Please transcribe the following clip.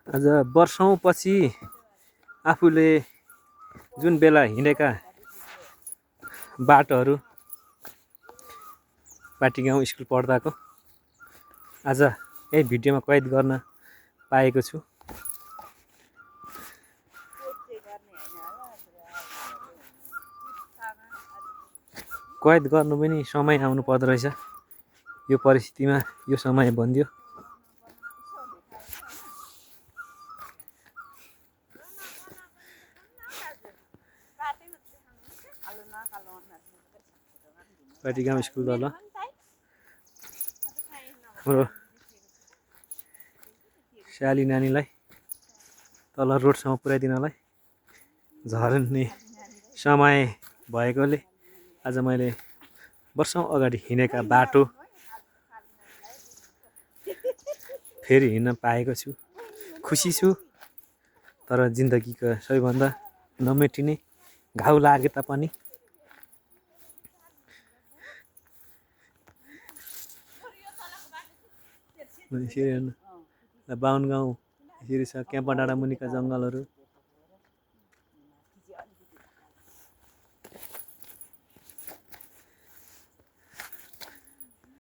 आज वर्षौंपछि आफूले जुन बेला हिँडेका बाटोहरू पाटीगाउँ स्कुल पढ्दाको आज यही भिडियोमा कैद गर्न पाएको छु। कैद गर्नु पनि समय आउनु पर्दो रहेछ। यो परिस्थितिमा यो समय बन्दियो। पाटीगाउँ स्कुल तल हाम्रो स्याली नानीलाई तल रोडसम्म पुर्याइदिनलाई झर्ने समय भएकोले आज मैले वर्षौं अगाडि हिँडेका बाटो फेरि हिँड्न पाएको छु। खुसी छु। तर जिन्दगीको सबैभन्दा नमेटिने घाउ लागे तापनि यसरी हेर्नु बाहुन गाउँ यसरी छ। क्याम्पा डाँडा मुनिका जङ्गलहरू